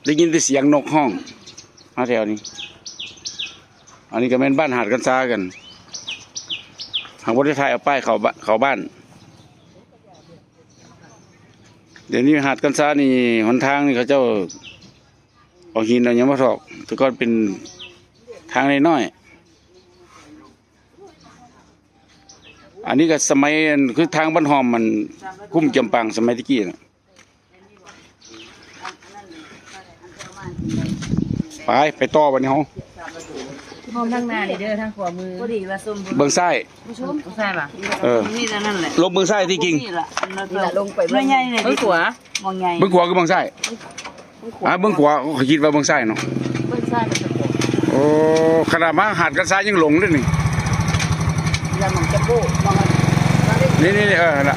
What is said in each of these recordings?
ໄດ້ຍິນແຕ່ສຽງນົກຮ້ອງມາແຖວນີ້. ອັນນີ້ກໍແມ່ນບ້ານຫາດກັນຊາຄືກັນ ຫາກບໍ່ໄດ້ຖ່າຍເອົາປ້າຍເຂົ້າບ້ານ ເຂົ້າບ້ານ. ດຽວນີ້ຫາດກັນຊານີ້ ຫົນທາງນີ້ເຂົາເຈົ້າເອົາຫີນເອົາຫຍັງມາຖອກ ແຕ່ກ່ອນເປັນທາງນ້ອຍໆ. ອັນນີ້ກໍສະໄໝ ອັນ ຄືທາງບ້ານຫ້ອມ ອັນ ຄຸ້ມຈຳປາງສະໄໝແຕ່ກີ້ນະ. ໄປ ໄປຕໍ່ບັດນີ້ເຮົາ ຫ້ອມທາງໜ້ານີ້ເດີ ທາງຂວາມື ພໍດີວ່າຊົມ ເບິ່ງຊ້າຍ ເບິ່ງຊ້າຍບໍ່? ເອີ ນີ້ແຫຼະ ນັ້ນແຫຼະ ລົມເບິ່ງຊ້າຍທີ່ກິງ ນີ້ລະ ນີ້ລະ ລົງໄປເບິ່ງ ໜ່ວຍໃຫຍ່ນີ້ ເບິ່ງຂວາ ມອງໃຫຍ່ ເບິ່ງຂວາຄືເບິ່ງຊ້າຍ? ເບິ່ງຂວາ ອ່າ ເບິ່ງຂວາ ຂ້ອຍຄິດວ່າເບິ່ງຊ້າຍເນາະ ເບິ່ງຊ້າຍມັນຈະໂກງ ໂອ້ ຂະໜາດມາຫາດກັນຊາຍັງຫຼົງເດ້ນີ້ ຢ່າໝ່ອງຈະໂກງ ໝ່ອງອັນ ນີ້ໆ ເອີ ຫັ້ນລະ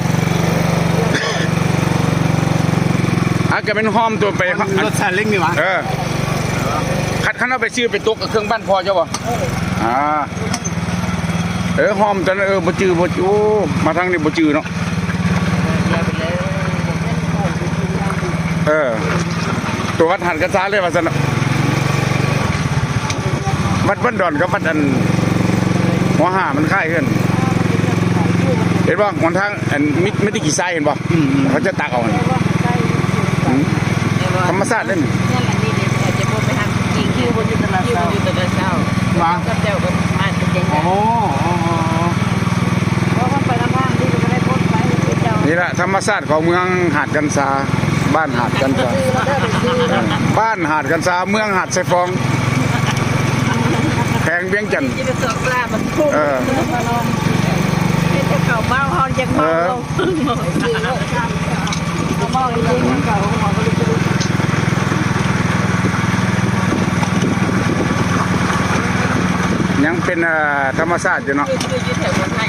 ອ່າ ກໍແມ່ນຫ້ອມຕົວໄປ ລົດຊາເລັງນີ້ຫວາ ເອີ ຄັນ ຄັນເຮົາໄປຊື້ໄປຕົກເຄື່ອງບ້ານພໍ່ເຈົ້າບໍ່? ເອີ ອ່າ ເອີ ຫ້ອມຕົວນັ້ນ ເອີ ບໍ່ຈື່ ບໍ່ ໂອ້ ມາທາງນີ້ບໍ່ຈື່ເນາະ ເອີ ຕົວວັດຫາດກັນຊາເລີຍວ່າຊັ້ນເນາະ ວັດບ້ານດອນກັບວັດອັນຫົວຫ້າມັນຄ້າຍກັນ ເຫັນບໍ່? ຫົນທາງ ອັນມີ ມີແຕ່ຂີ້ຊາຍເຫັນບໍ່? ອືມໆ ເຂົາຈະຕັກເອົາ ອືມ ທຳມະຊາດເດ້ນີ້ ນັ້ນລະ ນີ້ເດ້ ອາດຈະບໍ່ໄປຫາກິນ ຄິວບໍ່ຢູ່ຕະຫຼາດເຊົ້າ ວ່າ ເຈົ້າກໍມາແຕ່ແຈ້ງ ໂອ້ ນີ້ລະທຳມະຊາດຂອງເມືອງຫາດກັນຊາ ບ້ານຫາດກັນຊາ ບ້ານຫາດກັນຊາ ເມືອງຫາດຊາຍຟອງ ແຂວງວຽງຈັນ ເອີ ເຮັດໃຫ້ເຂົາເມົາ ເຮົາຢາກເມົາ ເອີ ເຮົາເມົາອີ່ຫຼີ ເຮົາເມົາ ຍັງເປັນ ເອີ ທຳມະຊາດຢູ່ເນາະ ຄື ຄືຢູ່ແຖວເມືອງໄທ